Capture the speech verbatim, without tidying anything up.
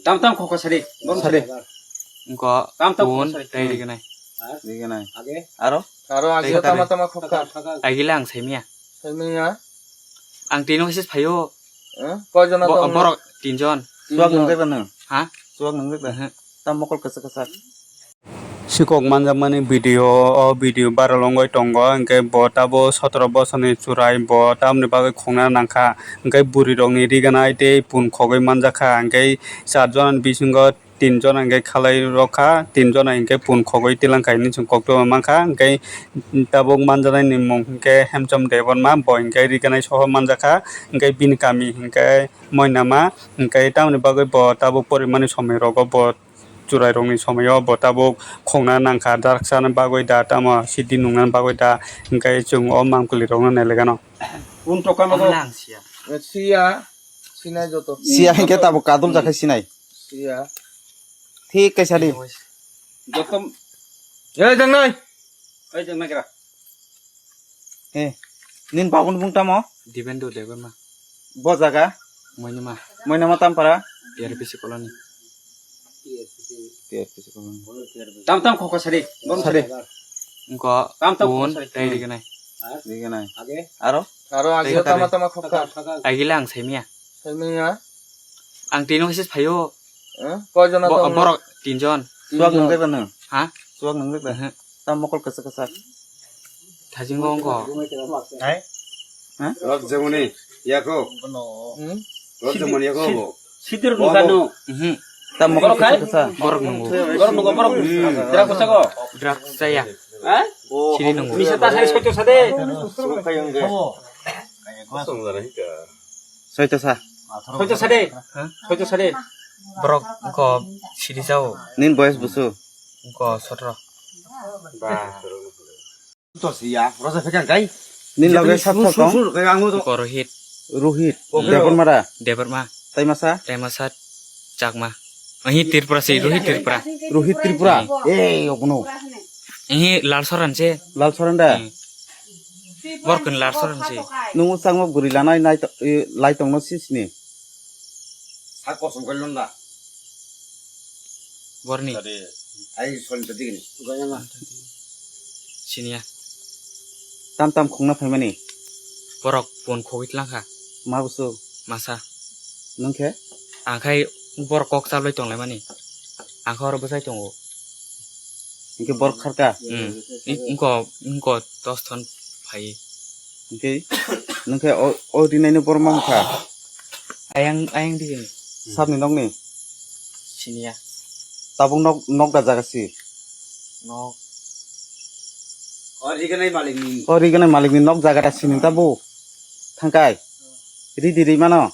Tam tam khokha sadi. Sadi. Engko tam tam bun khokha sadi. Tei riganai. Riganai. Aro? Aro agi tama tama khokha. Agila ang saimia. Saimia. Ang tino sis phayo. Eh? Koi jona tong? Borok tinjon. Suak nang rek nang. Ha? Suak nang rek. Tam mokol kasa kasa. Sikok manjakmani video, o video viral wngwi tongo, hwnkhe bo tabuk sotoro bosorni churai, bo tamoni bagwi khungna nangkha, hwnkhe bwrwirokni riganai tei pun khogwi manjakha, hwnkhe char jonani bisingo tin jona hwnkhe khalai rokha, tin jona hwnkhe pun khogwi tilangkha hinwi chwng koktwma mankha, hwnkhe tabuk manjaknai ni mung hwnkhe Hemchom Debbarma, bo hwnkhe riganai soho manjakha, hwnkhe bini kami hwnkhe Moinama, hwnkhe tamoni bagwi bo tabuk porimani somoi rogo bo chwrairokni somoio bo tabuk khungna nangkha, drugs chana bagwi da, tamo sidi nungna bagwi da, hwnkhe chwng o mangpilirokno nailaigano. Untoka nogo. Siya. Siya. Sinai joto. Siya hwnkhe tabuk kadul jakhai sinai. Siya. Thik kaisa di. Joto. Ei, jangnai. Ei, jangnai kira. Eh, nin babun bung tamo? Dibendo Debbarma. Bo jaga? Moinama. Moinama tampara? T R P C colony. T R P C colony. Tam tam khokha sadi. Sadi. Engko tam tam bun khokha sadi. Tei riganai. Riganai. Aro? Aro agi tama tama khokha. Agila ang saimia. Saimia. Ang tino sis phayo. Eh? Koi jona tong? Borok tinjon. Suak nang rek nang. Ha? Suak nang rek. Tam mokol kasa kasa. Thajingo wngkho. Hai? Ha? Rok jemoni yako. Hmm? Rok jemoni yako bo. Sidir nungkha no. Mhm. Tam mokol kasa kasa. Borok nungo. Borok nungo, borok. Drak kusago. Drak saya. Ha? Sini nungo. Misa ta sai soito sade. Soito sa. Soito sade. Ha? Soito sade. Borok ko sidi jao. Nin boyes busu. Ko sotro. Ba. To siya, roja phekang kai. Nin loge sab sab tong. Sur, sur, kai ang to. Ko Rohit. Rohit. Debbarma da. Debbarma. Taimasa. Taimasa Chakma. Ahi Tripura si, Rohit Tripura. Rohit Tripura. Eh, ogono. Ahi Lal Soran se. Lal Soran da. Borok ni Lal Soran se. Nung changma bwrwi lanai nai to-, eh, lai tongno sisni. Sak kosom kailaino da. Borni. Tadi, ai, son tadi gini. Siniya. Tam tam khungna phaimani. Borok pun khogwi tlangkha. Ma busu? Masa. Nung khe? Ang khai borok kok chablai tonglaimani. Ang khe oro bwsai tongo. Hingke borok kharka? Hmm. Ingko, ingko dos thon phai. Hingke, nung khe o, o rinai no borok mang kha? Ayang, ayang digini. Sabni nokni? Siniya. Tabuk nok, nok da jaga si? Nok. O riganai malikni. O riganai malikni nok jaga da sini tabuk? Thangkai? Ridi ri mano?